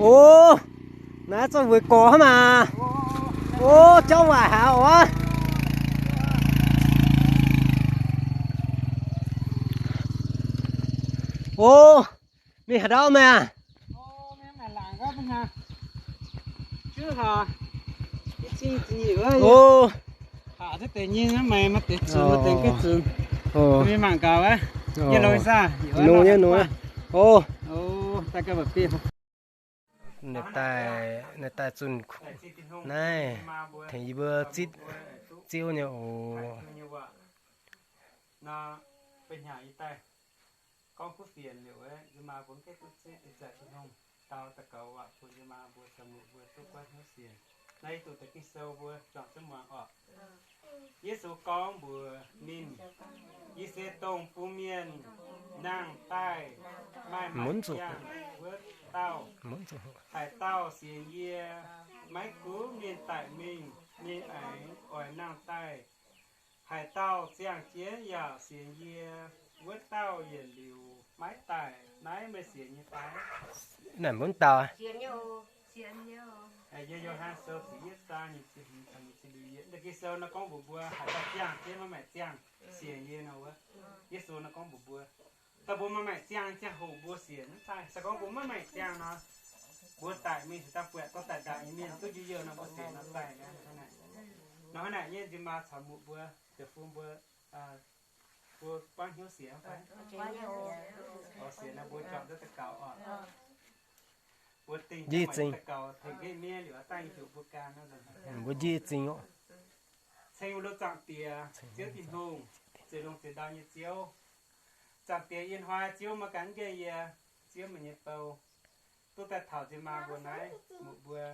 O, naaiv zorqv weic gorx hnangv maah. O, jauv waaic haic oc. O, mingh haaix ndau meih aah? O, Ninh daaih zunh naaiv tengx yie mbuo zipv Ziouv nyei oc. Gorngv kuv fienx liuz, yie maa mbuo mv gaengh duqv zipv ih zanc Tin-Hungh dau daux gaux waac bun yie maa mbuo caux muoc mbuo duqv guaiv hnyouv sienx. Naaiv yie doqc deix Ging-Sou mbuo juangc duqv muangx oc. Yesu gorngv mbuox ninh, Yie se dongh bun mienh nangh daaih maaih maengc ziangh wuov dauh. Haaix dauh sienx yie, maiv gunv mienh daic mingh, ninh aengx oix nangh daaih. Haaix dauh ziangh jienv yaac sienx yie, wuov dauh yietc liuz maiv daic. Naaiv meih sienx nyei fai? Naaiv mbuo dauh. Yie Yo^han Sou ziepc yietv zaang nyic ziepc hmz caux nyic ziepc luoqc. Ging-Sou nor gorngv mbuox mbuo, haaix dauh ziangh jienv maiv maengc ziangh sienx yie nor wuov. Yesu nor gorngv mbuox mbuo, daaih mbuo maaih maengc ziangh ziangh hoc mbuo sienx mv daaih. Se gorngv mbuo maiv maengc ziangh nor, mbuo daic mingh caux daaih buatc dorh daic ndaangc nyei mienh duqv njiec youh nor, mbuo sienx nor daic. Nor hnangv naaic nyei nziex maa caux muoc mbuo, deic-bung mbuo, mbuo buangv hnyouv sienx fai? Sienx nor mbuo juangc duqv daux gaux oc. Mbuo dingh daux gaux tengx nqemh mienv liuz dangh juqc mbuo gan nor. Mbuo njiec zingh oc. Ceng mbuo lo Zaangc Diex, Ziouv Tin-Hungh, zeix lungh zeix ndau nyei Ziouv. Zaangc Diex, ih hnoi Ziouv maiv gan nqemh yie, Ziouv meih nyei bou, duqv daaih taux nziex maa mbuo naaiv, muoc mbuo,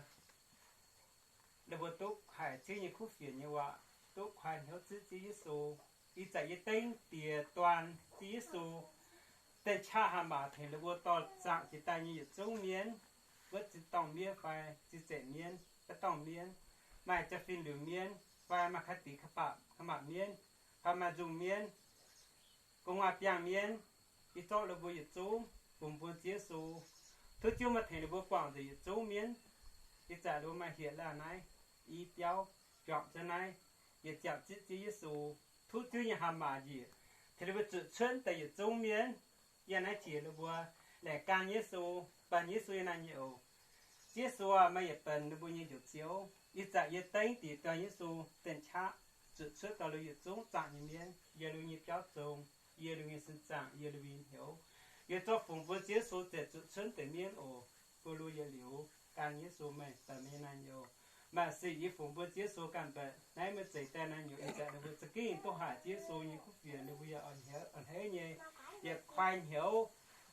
ninh mbuo duqv haiz Ziouv nyei kuv fienx nyei waac, duqv kuaaiv hnyouv zipv Ziouv Yesu. Ih zanc yie dengv Diex dorn Ziouv Yesu, dengh qaqv haih maac tengx ninh mbuo dorh zaangc jiex daaih nyei yietc zungv mienv, wuov zinh dorngh mienv fai zinh zeqc mienv, wuov dorngh mienv, maaih jaa-fin liuz mienv fai maaih kaaix diqc kaaix baac kaaix maac mienv fai maaih nzungh mienv, gu'nguaaz biangh mienv, yie zorqv ninh mbuo yietc zungv bun mbuo Ziouv Yesu. Tov Ziouv meih tengx ninh mbuo guangc nzengc yietc zungv mienv. Ih zanc ninh mbuo maaih hieh laanh naaiv, i biauv juangc jienv naaiv, yietc ziangh zipv Ziouv Yesu. Tov Ziouv nyei haih maac njiec tengx ninh mbuo zuqc cuotv daaih yietc zungv mienv. Yiem naaiv jiex ninh mbuo laengz gan Yesu, banh Yesu yiem naaiv nyei oc. Ziouv Yesu aah, meih yietc benx ninh mbuo nyei Njoux Ziouv. Ih zanc yie dengv Diex dorn Yesu dengh qaqv zuqc cuotv dorh liuz yietc zungv zaangc nyei mienv yiem liuz nyei biauv zong, yiem liuz nyei sin zaangc, yiem liuz nyei hnyouv. Yie zorqv fungx mbuo Ziouv Yesu ziouc zuqc cuotv deix mienv oc. Bun mbuo yietc liuz gan Yesu meih, banh meih nyei naamh nyouz. Maaih sic yie fungx mbuo Ziouv Yesu ganh mbaeqc naaiv meih zeix daaih naamh nyouz ih zanc ninh mbuo za'gengh duqv haiz Ziouv Yesu nyei kuv fienx, ninh mbuo yaac a'hneiv nyei, yietc kuaaiv hnyouv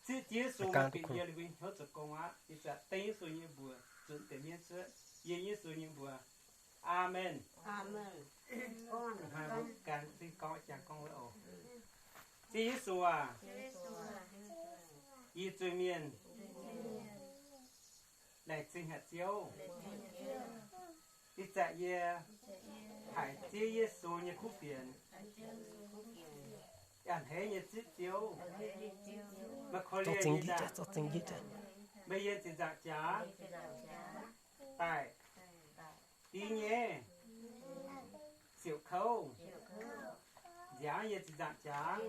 zipv Ziouv Yesu meih bieqc yiem ninh mbuo hnyouv zoux gong aqv. Ih zanc dengv Yesu nyei mbuox zunc deix mienv cuotv yiem Yesu nyei mbuox. Aamen. Hnoi mbuo gan zingh gorngv jangx gorngv wuov oc. Ziouv Yesu aac, yie zuiz-mienh laengz zingh haic Ziouv. Ih zanc yie haiz Ziouv Yesu nyei kuv fienx, a'hneiv nyei zipv Ziouv. Meih korv-lienh nyei ndaangc, meih yiem ziepc nzaangc jaax daaih div nyei siouc kouv, nziaamv yiem ziepc nzaangc jaax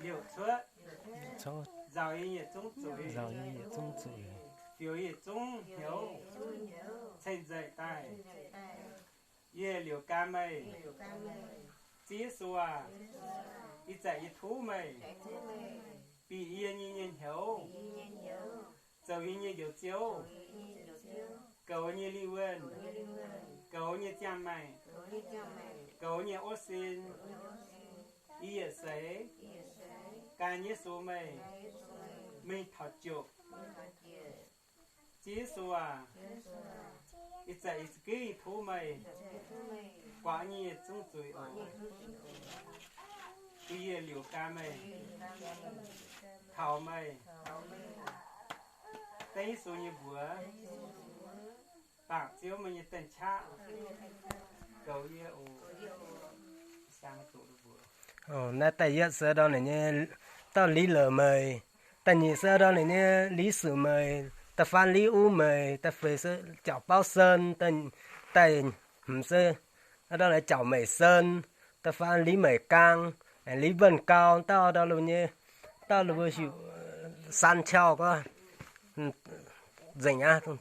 liouc cuotv, nzaaux yie nyei zungv zuiz, fioux yie nyei zungv hnyouv, ceng-nzengc daaih, yie liouc gan meih. Ziouv Yesu aac, ih zanc yie tov meih bieqc yie nyei hnyouv, zoux yie nyei Njoux Ziouv, goux yie nyei lingh wuonh, goux yie nyei ziangh maengc, goux yie nyei wuov sin. Yie yietc seix gan Yesu meih mingh taux jomc. Ziouv Yesu aac, ih zanc yie za'gengh tov meih guangc yie nyei zungv zuiz oc. Bun yie liouc gan meih, kaux meih, dengv Yesu nyei mbuox, bangc Ziouv meih nyei dengh qaqv goux yie oc. Naaiv da'yietv se ndau ninh nyei dauh Li La'meih, da'nyeic se ndau ninh nyei Li Su'meih, Da'faanh Li U Meic, da'feix se Jauv Bauv Sen, da'hmz se ndau laaix Jauv Meic Sen, da'faanh Li Meic Gaang, Li Mbenc Gau, dauh ndau nyei, dauh mbuo heuc San Qiao gorngv nzengc aqv.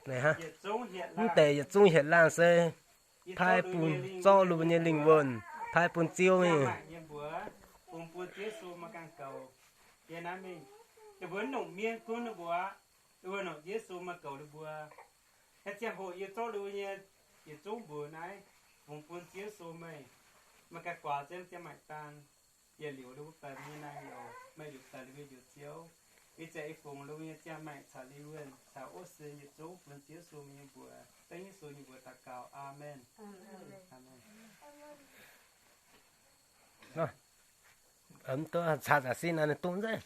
Mv deix yietc zungv hietc laangh se paaiv bun, zorqv ninh mbuo nyei lingh wuonh paaiv bun Ziouv mingh. Ziangh hoc yie zorqv ninh mbuo nyei yietc zungv mbuox naaiv, fungx bun Ziouv Yesu meih, meih ganh guaax jienv ziangh maengc daan, yietc liuz ninh mbuo baeqc mbuo nyei naamh nyouz, meih liuz baeqc ninh mbuo njoux Ziouv. Ih zanc yie fungx ninh mbuo nyei ziangh maengc caux lingh wuonh caux wuov sin yietc zungv bun Ziouv Yesu meih nyei mbuox. Dengv Yesu nyei mbuox daux gaux. Aamen. Aamen. Caux za'gengh naaiv dungx nzengc.